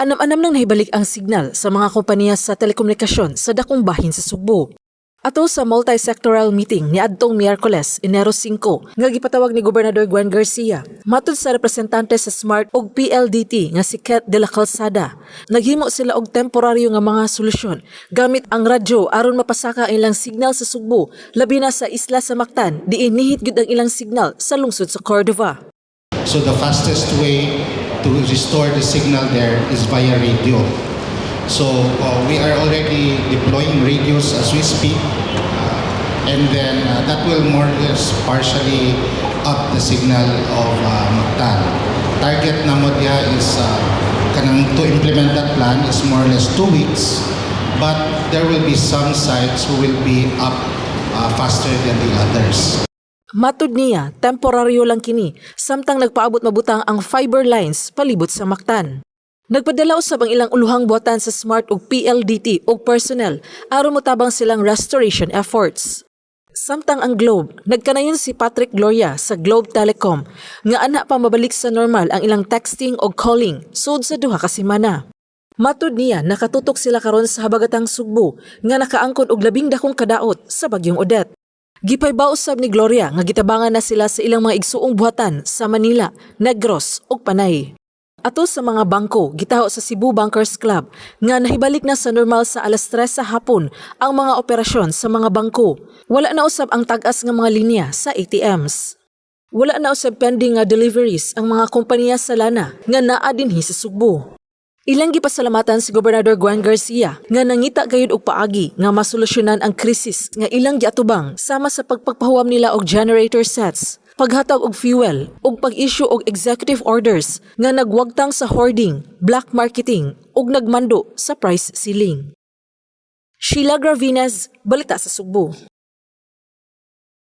Anam-anam nang nahibalik ang signal sa mga kompanya sa telekomunikasyon sa dakong bahin sa Sugbo. Ato sa multi-sectoral meeting ni adtong Miyerkules, Enero 5, nga gipatawag ni Gobernador Gwen Garcia, matud sa representante sa Smart ug PLDT nga si Ket de la Calzada, naghimo sila og temporaryo nga mga solusyon gamit ang radyo aron mapasaka ang ilang signal sa Sugbo, labi na sa isla sa Mactan, diin nihit gyud ang ilang signal sa lungsod sa Cordova. So the fastest way to restore the signal there is via radio. So we are already deploying radios as we speak, and then that will more or less partially up the signal of Mactan. Target namo diha is kanang to implement that plan is more or less 2 weeks, but there will be some sites who will be up faster than the others. Matud niya, temporaryo lang kini, samtang nagpaabot mabutang ang fiber lines palibot sa Mactan. Nagpadala usab ang ilang uluhang buhatan sa Smart ug PLDT og personnel aron motabang silang restoration efforts. Samtang ang Globe, nagkanayon si Patrick Gloria sa Globe Telecom nga ana pa mabalik sa normal ang ilang texting og calling sud sa 2 ka semana. Matud niya, nakatutok sila karon sa habagatang Sugbo nga nakaangkon og labing dakong kadaot sa bagyong Odette. Gipaybaw usab ni Gloria nga gitabangan na sila sa ilang mga igsuong buhatan sa Manila, Negros ug Panay. Ato sa mga bangko, gitaho sa Cebu Bankers Club nga nahibalik na sa normal sa alas 3 sa hapon ang mga operasyon sa mga bangko. Wala na usab ang tag-as nga mga linya sa ATMs. Wala na usab pending nga deliveries ang mga kompanya sa lana nga naa dinhi sa Sugbo. Ilang gipasalamatan si Gobernador Gwen Garcia nga nangita gayud og paagi nga masolusyonan ang krisis nga ilang giatubang sama sa pagpagpahuwam nila og generator sets, paghatag og fuel ug pag-issue og executive orders nga nagwagtang sa hoarding, black marketing ug nagmando sa price ceiling. Sheila Gravinas, Balita sa Sugbo.